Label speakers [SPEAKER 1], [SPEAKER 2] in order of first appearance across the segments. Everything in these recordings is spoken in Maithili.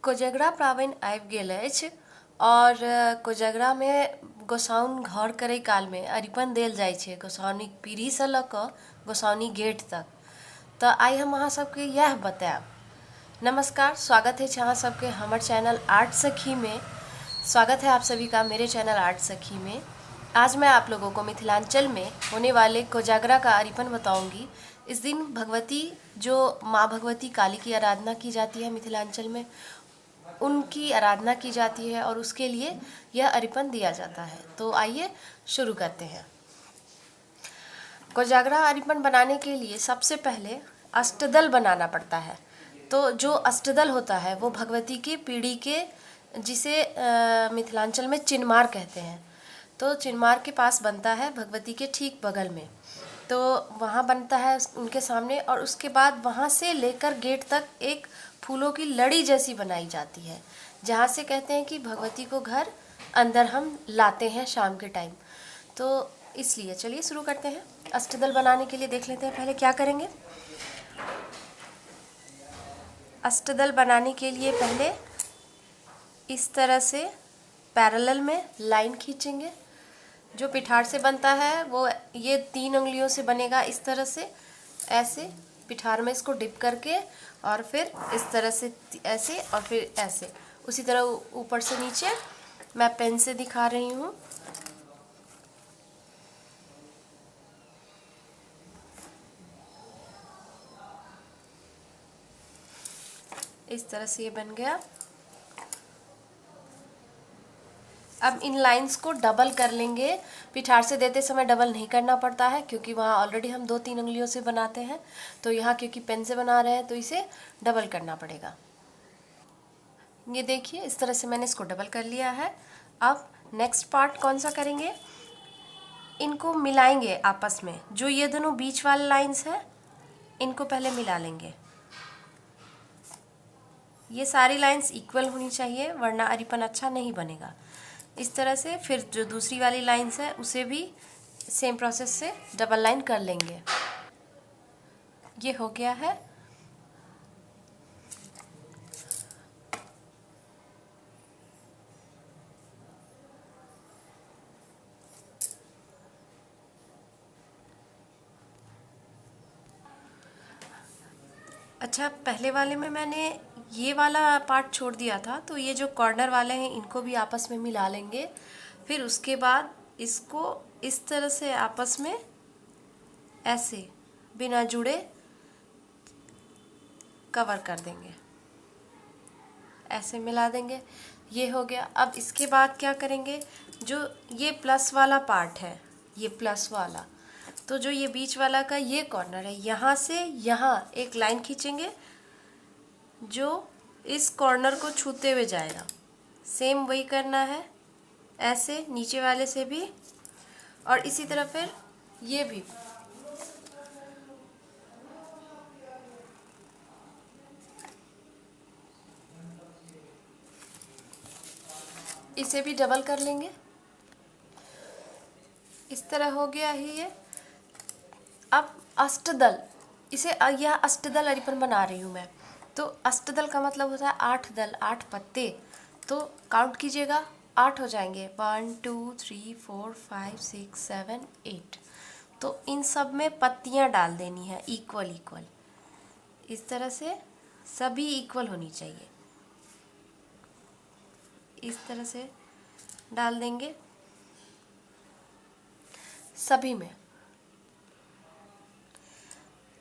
[SPEAKER 1] कोजगरा पाबनि आबि गेल अछि आओर कोजगरामे गोसाउनि घर करै कालमे अरिपन देल जाइ छै गोसाउनिक पीढ़ीसँ लऽ कऽ गोसाउनि गेट तक। तऽ आइ हम अहाँ सबके इएह बतायब। नमस्कार, स्वागत अछि अहाँ सबके हमर चैनल आर्ट सखीमे। स्वागत है आप सभी का मेरे चैनल आर्ट सखी में। आज मैं आप लोगों को मिथिलांचल में होने वाले कोजागरा का अरिपन बताऊंगी। इस दिन भगवती जो माँ भगवती काली की आराधना की जाती है मिथिलांचल में, उनकी आराधना की जाती है और उसके लिए यह अरिपन दिया जाता है। तो आइए शुरू करते हैं। कोजागरा अरिपन बनाने के लिए सबसे पहले अष्टदल बनाना पड़ता है। तो जो अष्टदल होता है वो भगवती की पीढ़ी के, जिसे मिथिलांचल में चिन्मार कहते हैं, तो चिन्मार के पास बनता है, भगवती के ठीक बगल में। तो वहाँ बनता है उनके सामने, और उसके बाद वहाँ से लेकर गेट तक एक फूलों की लड़ी जैसी बनाई जाती है, जहाँ से कहते हैं कि भगवती को घर अंदर हम लाते हैं शाम के टाइम। तो इसलिए चलिए शुरू करते हैं। अष्टदल बनाने के लिए देख लेते हैं पहले क्या करेंगे। अष्टदल बनाने के लिए पहले इस तरह से पैरेलल में लाइन खींचेंगे। जो पिठार से बनता है वो ये 3 उंगलियों से बनेगा, इस तरह से ऐसे पिठार में इसको डिप करके, और फिर इस तरह से ऐसे, और फिर ऐसे, उसी तरह ऊपर से नीचे। मैं पेन से दिखा रही हूँ। इस तरह से ये बन गया। अब इन लाइंस को डबल कर लेंगे। पिठार से देते समय डबल नहीं करना पड़ता है, क्योंकि वहाँ ऑलरेडी हम 2-3 उंगलियों से बनाते हैं, तो यहाँ क्योंकि पेन से बना रहे हैं तो इसे डबल करना पड़ेगा। ये देखिए, इस तरह से मैंने इसको डबल कर लिया है। अब नेक्स्ट पार्ट कौन सा करेंगे, इनको मिलाएंगे आपस में। जो ये दोनों बीच वाले लाइंस हैं इनको पहले मिला लेंगे। ये सारी लाइंस इक्वल होनी चाहिए, वरना अरिपन अच्छा नहीं बनेगा। इस तरह से फिर जो दूसरी वाली लाइंस है उसे भी सेम प्रोसेस से डबल लाइन कर लेंगे। ये हो गया है। अच्छा, पहले वाले में मैंने ये वाला पार्ट छोड़ दिया था, तो ये जो कॉर्नर वाले हैं इनको भी आपस में मिला लेंगे। फिर उसके बाद इसको इस तरह से आपस में ऐसे बिना जुड़े कवर कर देंगे, ऐसे मिला देंगे। ये हो गया। अब इसके बाद क्या करेंगे, जो ये प्लस वाला पार्ट है, ये प्लस वाला, तो जो ये बीच वाला का ये कॉर्नर है, यहाँ से यहाँ एक लाइन खींचेंगे जो इस कॉर्नर को छूते हुए जाएगा। सेम वही करना है ऐसे नीचे वाले से भी, और इसी तरह फिर ये भी। इसे भी डबल कर लेंगे। इस तरह हो गया है ये। अब अष्टदल, इसे यह अष्टदल अरिपन बना रही हूँ मैं। तो अष्टदल का मतलब होता है 8 दल, 8 पत्ते। तो काउंट कीजिएगा, 8 हो जाएंगे, 1 2 3 4 5 6 7 8। तो इन सब में पत्तियाँ डाल देनी है इक्वल इक्वल, इस तरह से सभी इक्वल होनी चाहिए। इस तरह से डाल देंगे सभी में।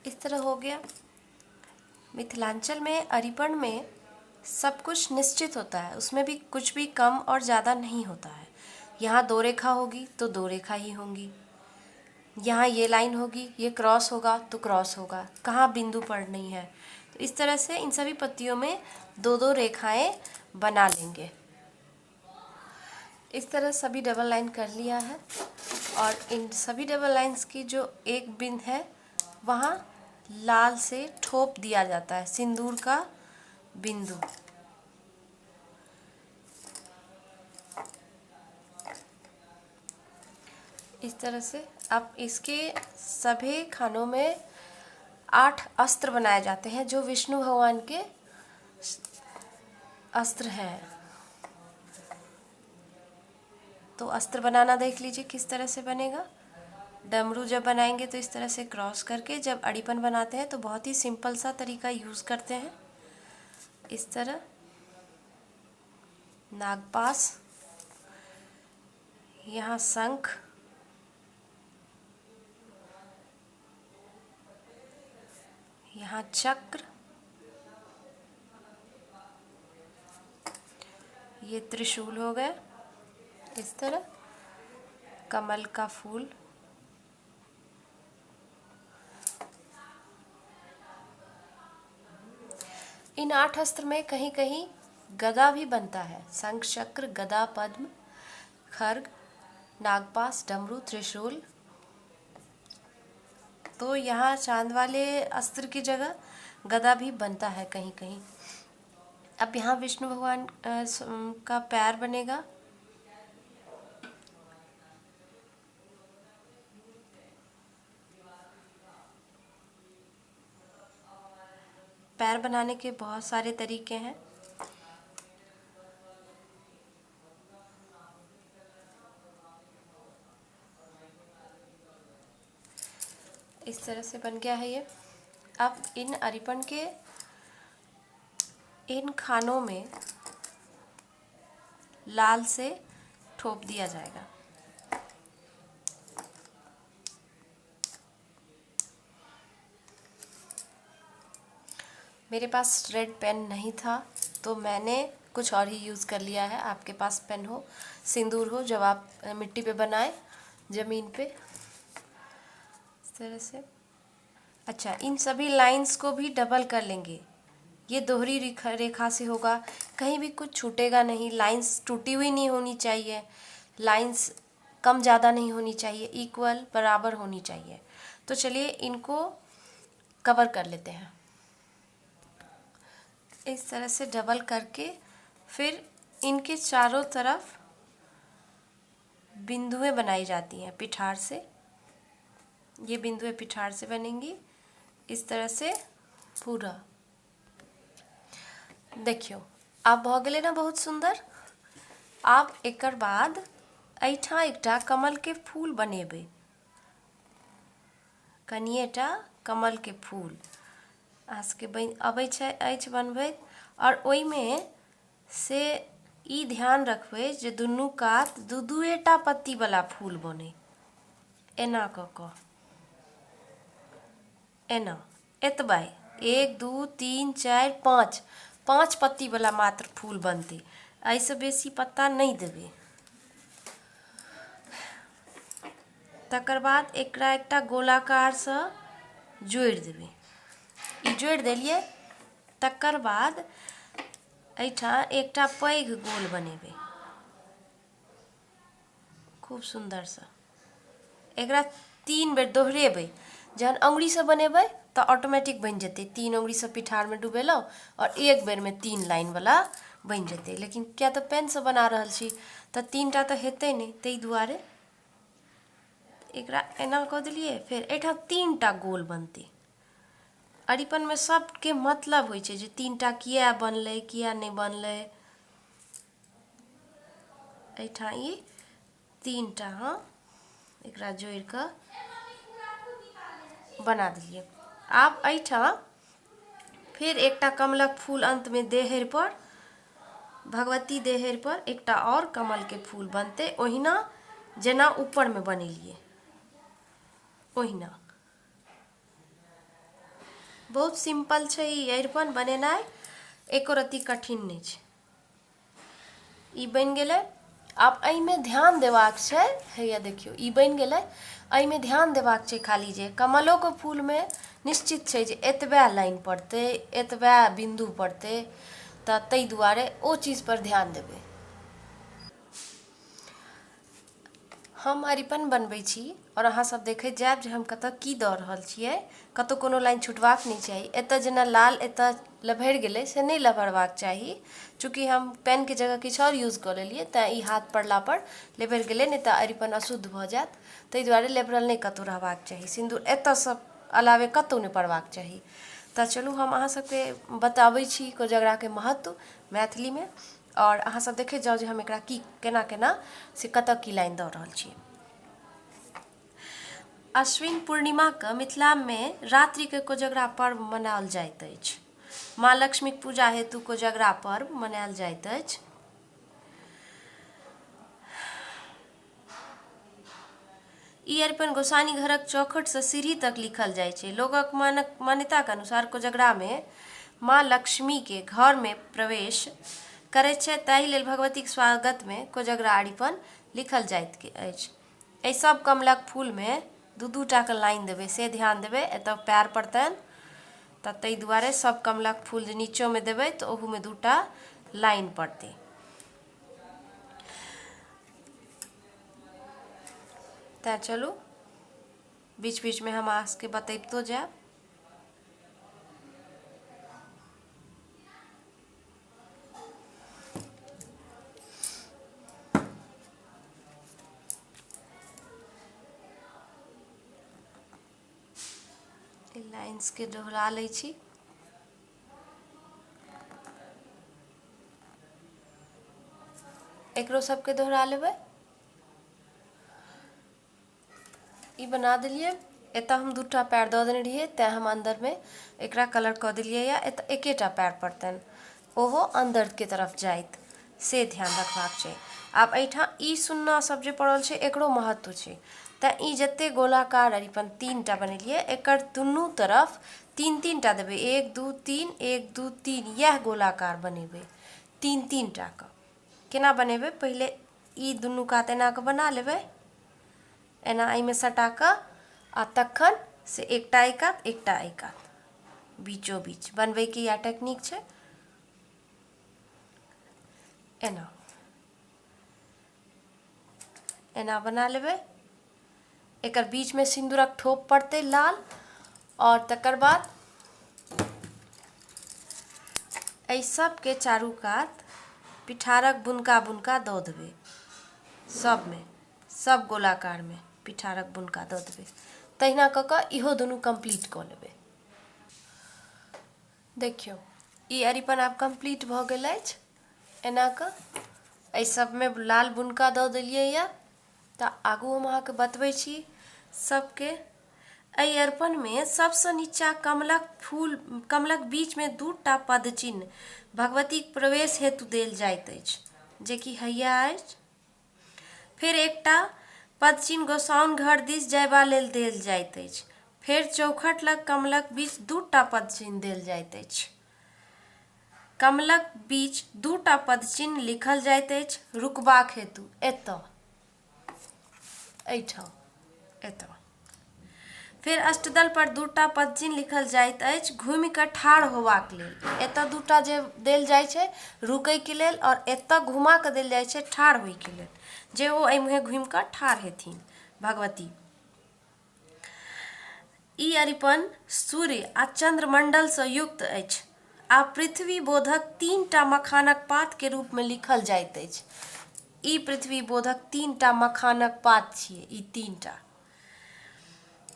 [SPEAKER 1] इस तरह हो गया। मिथिलांचल में अरिपन में सब कुछ निश्चित होता है, उसमें भी कुछ भी कम और ज़्यादा नहीं होता है। यहाँ 2 रेखा होगी तो 2 रेखा ही होंगी, यहाँ ये लाइन होगी, ये क्रॉस होगा तो क्रॉस होगा, कहाँ बिंदु पड़नी है। तो इस तरह से इन सभी पत्तियों में 2-2 रेखाएं बना लेंगे। इस तरह सभी डबल लाइन कर लिया है, और इन सभी डबल लाइंस की जो एक बिंद है वहाँ लाल से ठोप दिया जाता है, सिंदूर का बिंदु। इस तरह से अब इसके सभी खानों में 8 अस्त्र बनाए जाते हैं जो विष्णु भगवान के अस्त्र हैं। तो अस्त्र बनाना देख लीजिए किस तरह से बनेगा। डमरू जब बनाएंगे तो इस तरह से क्रॉस करके, जब अरिपन बनाते हैं तो बहुत ही सिंपल सा तरीका यूज़ करते हैं, इस तरह। नागपास, यहाँ शंख, यहाँ चक्र, ये त्रिशूल हो गया, इस तरह कमल का फूल, इन 8 अस्त्र में कहीं-कहीं गदा भी बनता है। शंख, चक्र, गदा, पद्म, खर्ग, नागपास, डमरू, त्रिशूल। तो यहाँ चांद वाले अस्त्र की जगह गदा भी बनता है कहीं-कहीं। अब यहाँ विष्णु भगवान का पैर बनेगा। पैर बनाने के बहुत सारे तरीके हैं। इस तरह से बन गया है ये। अब इन अरिपन के इन खानों में लाल से ठोप दिया जाएगा। मेरे पास रेड पेन नहीं था तो मैंने कुछ और ही यूज़ कर लिया है। आपके पास पेन हो, सिंदूर हो, जब आप मिट्टी पे बनाएं, ज़मीन पे, इस तरह से। अच्छा, इन सभी लाइंस को भी डबल कर लेंगे। ये दोहरी रेखा से होगा, कहीं भी कुछ छूटेगा नहीं। लाइंस टूटी हुई नहीं होनी चाहिए, लाइंस कम ज़्यादा नहीं होनी चाहिए, इक्वल बराबर होनी चाहिए। तो चलिए इनको कवर कर लेते हैं इस तरह से डबल करके। फिर इनके चारों तरफ बिंदुएं बनाई जाती हैं पिठार से। ये बिंदुएं पिठार से बनेंगी इस तरह से पूरा। देखियो आब भऽ गेलै ना बहुत सुंदर। आब एकर बाद एहिठाम एकटा कमल के फूल बनेबै, कनिएटा कमल के फूल अहाँ सबके अबै छै अछि बनबैत। और ओहिमे से ई ध्यान रखबै जे दुनू कात दू दूएटा पत्ती वाला फूल बनै, एना कऽ कऽ, एना एतबा, 1 2 3 4 5, 5 पत्ती वाला मात्र फूल बनतै, एहिसँ बेसी पत्ता नहि देबै। तकर बाद एकरा एकटा गोलाकारसँ जोड़ि देबै। ई जोड़ि देलियै, तकर बाद एहिठाम एकटा पैघ गोल बनेबै खूब सुन्दरसँ। एकरा 3 बेर दोहरेबै। जहन अङ्गुरीसँ बनेबै तऽ ऑटोमेटिक बनि जेतै। 3 अङ्गुरीसँ पिठारमे डुबेलहुँ और एक बेरमे 3 लाइनवला बनि जेतै। लेकिन किया तऽ पेनसँ बना रहल छी तऽ 3टा तऽ हेतै नहि, ताहि दुआरे एकरा एना कऽ देलियै। फेर एहिठाम 3टा गोल बनतै। अरिपनमे सबके मतलब होइ छै जे 3टा किया बनलै किया नहि बनलै। एहिठाम ई 3टा हम एकरा जोड़ि कऽ बना देलियै। आब एहिठाम फेर एकटा कमलक फूल अन्तमे देहरि पर, भगवती देहरि पर एकटा और कमल के फूल बनतै, ओहिना जेना ऊपरमे बनेलियै ओहिना। बहुत सिंपल छै ई अरिपन बनेनाइ, एको रत्ती कठिन नहि छै। ई बनि गेलै। आब एहिमे ध्यान देबाक छै, हैया देखियौ ई बनि गेलै। एहिमे ध्यान देबाक छै खाली जे कमलोके फूलमे निश्चित छै जे एतबे लाइन पड़तै, एतबे बिन्दु पड़तै, तऽ ताहि दुआरे ओ चीजपर ध्यान देबै। हम अरिपन बनबै छी और अहाँ सब देखैत जायब जे हम कतऽ की दऽ रहल छियै। कतौ कोनो लाइन छुटबाक नहि चाही। एतऽ जेना लाल एतऽ लभरि गेलै से नहि लभरबाक चाही। चूँकि हम पेनके जगह किछु आओर यूज कऽ लेलियै तैँ ई हाथ पड़ला पर लभरि गेलै, नहि तऽ अरिपन अशुद्ध भऽ जायत। ताहि दुआरे लेबरल नहि कतौ रहबाक चाही। सिन्दूर एतऽसँ अलावे कतौ नहि पड़बाक चाही। तऽ चलू हम अहाँ सबके बताबै छी कोजगराके महत्व मैथिलीमे आओर अहाँ सब देखैत जाउ जे हम एकरा की केना केना से कतऽ की लाइन दऽ रहल छी। अश्विन पूर्णिमाके मिथिलामे रात्रिके कोजगरा पर्व मनाओल जाइत अछि। माँ लक्ष्मीक पूजा हेतु कोजगरा पर्व मनायल जाइत अछि। ई अरिपन गोसानी घरक चौखटसँ सीढ़ी तक लिखल जाइ छै। लोकक मानक मान्यताक अनुसार कोजगरामे माँ लक्ष्मीके घरमे प्रवेश करैत छथि, ताहि लेल भगवतीक स्वागतमे कोजगरा अरिपन लिखल जाइत अछि। एहि सब कमलक फूलमे दू दू टाके लाइन देबै, से ध्यान देबै। एतऽ पएर पड़तनि तऽ ताहि दुआरे सब कमलक फूल जे नीचोमे देबै तऽ ओहूमे दूटा लाइन पड़तै। तैँ चलू बीच बीचमे हम अहाँ सबके बतैबतो जायब। लाइन्सके दोहरा लै छी। एकरो सबके दोहरा लेबै। ई बना देलियै। एतऽ हम दूटा पैर दऽ देने रहियै, तैं हम अन्दरमे एकरा कलर कऽ देलियै। या एतऽ एकेटा पैर पड़तनि, ओहो अन्दरके तरफ जाइत, से ध्यान रखबाक छै। आब एहिठाम ई सुन्ना सब जे पड़ल छै, एकरो महत्व छै। तैं ई जते गोलाकार अरिपन 3टा बनेलियै, एकर दुनू तरफ 3 3टा देबै। 1 2 3, 1 2 3, इएह गोलाकार बनेबै 3 3टा कऽ। केना बनेबै? पहिले ई दुनू कात एना कऽ बना लेबै, एना एहिमे सटा कऽ, आ तखन से एकटा एहि कात, एकटा एहि कात, बीचो बीच बनबैके इएह टेक्निक छै। एना एना बना लेबै। एकर बीचमे सिन्दूरक ठोप पड़तै लाल, आओर तकर बाद एहि सबके चारू कात पिठारक बुनका बुनका दऽ देबै। सबमे, सब गोलाकारमे पिठारक बुनका दऽ देबै। तहिना कऽ कऽ इहो दुनू कम्प्लीट कऽ लेबै। देखियौ, ई अरिपन आब कम्प्लीट भऽ गेल अछि। एना कऽ एहि सबमे लाल बुनका दऽ देलियै यऽ। तऽ आगू हम अहाँके बतबै छी सबके। एहि अर्पणमे सबसँ नीचा कमलक फूल, कमलक बीचमे 2टा पद चिन्ह भगवतीक प्रवेश हेतु देल जाइत अछि, जेकि हैया अछि। फेर एकटा पद चिन्ह गोसाउन घर दिस जयबा लेल देल जाइत अछि। फेर चौखट लग कमलक बीच 2टा पद चिन्ह देल जाइत अछि। कमलक बीच 2टा पद चिन्ह लिखल जाइत अछि रुकबाक हेतु, एतऽ, एहिठाम, एतऽ। फेर अष्टदल पर 2टा पद चिन्ह लिखल जाइत अछि घूमि कऽ ठाढ़ होबाक लेल। एतऽ 2टा जे देल जाइ छै रुकैके लेल, आओर एतऽ घुमा कऽ देल जाइ छै ठाढ़ होइके लेल, जे ओ एहि मुँहे घूमि कऽ ठाढ़ हेथिन भगवती। ई अरिपन सूर्य आ चंद्रमंडलसँ युक्त अछि आ पृथ्वी बोधक 3टा मखानक पातके रूपमे लिखल जाइत अछि। ई पृथ्वी बोधक 3टा मखानक पात छियै, ई 3टा।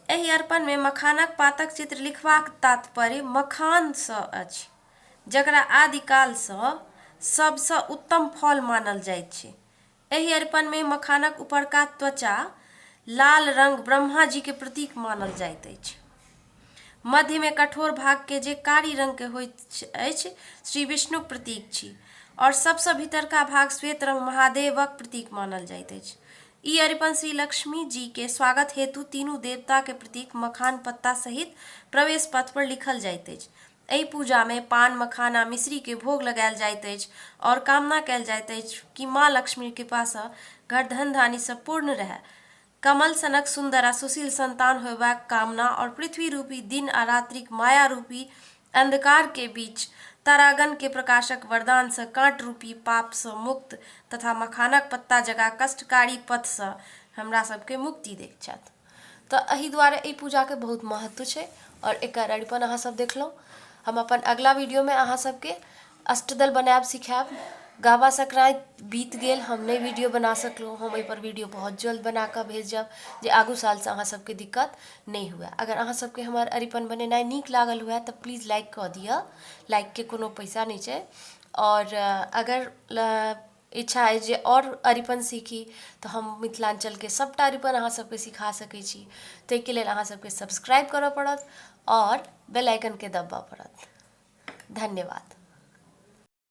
[SPEAKER 1] एहि अर्पणमे मखानक पातक चित्र लिखबाक तात्पर्य मखानसँ अछि, जकरा आदिकालसँ सबसँ उत्तम फल मानल जाइत छै। एहि अरिपनमे मखानक उपरका त्वचा लाल रंग ब्रह्मा जी के प्रतीक मानल जाइत अछि। मध्यमे कठोर भागके जे कारी रंगके होइत अछि, श्री विष्णुक प्रतीक छी, आओर सबसँ भीतरका भाग श्वेत रंग महादेवक प्रतीक मानल जाइत अछि। ई अरिपन श्री लक्ष्मी जी के स्वागत हेतु तीनू देवता के प्रतीक मखान पत्ता सहित प्रवेश पथ पर लिखल जाइत अछि। एहि पूजामे पान, मखान आ मिश्रीके भोग लगायल जाइत अछि आओर कामना कयल जाइत अछि कि माँ लक्ष्मीक कृपासँ घर धन-धान्यसँ पूर्ण रहय। कमल सनक सुन्दर आ सुशील संतान होयबाक कामना आओर पृथ्वी रूपी दिन आ रात्रिक माया रूपी अंधकार के बीच तारागण के प्रकाशक वरदानसँ काँट रूपी पापसँ मुक्त तथा मखानक पत्ता जकाँ कष्टकारी पथसँ हमरा सबके मुक्ति दैत छथि। तऽ एहि दुआरे एहि पूजाके बहुत महत्व छै आओर एकर अरिपन अहाँ सब देखलहुँ। हम अपन अगिला वीडियोमे अहाँ सबके अष्टदल बनायब सिखायब। गाबा संक्रान्ति बीत गेल, हम नहि वीडियो बना सकलहुँ। हम ओहिपर वीडियो बहुत जल्द बना कऽ भेजब जे आगू सालसँ अहाँ सबके दिक्कत नहि हुए। अगर अहाँ सबके हमर अरिपन बनेनाइ नीक लागल हुए तऽ प्लीज लाइक कऽ दिअ, लाइकके कोनो पैसा नहि छै। आओर अगर इच्छा अछि जे आओर अरिपन सीखी तऽ हम मिथिलाञ्चलके सभटा अरिपन अहाँ सबके सिखा सकै छी। ताहिके लेल अहाँ सबके सब्सक्राइब करऽ पड़त आओर बेल आइकनके दबबऽ पड़त। धन्यवाद।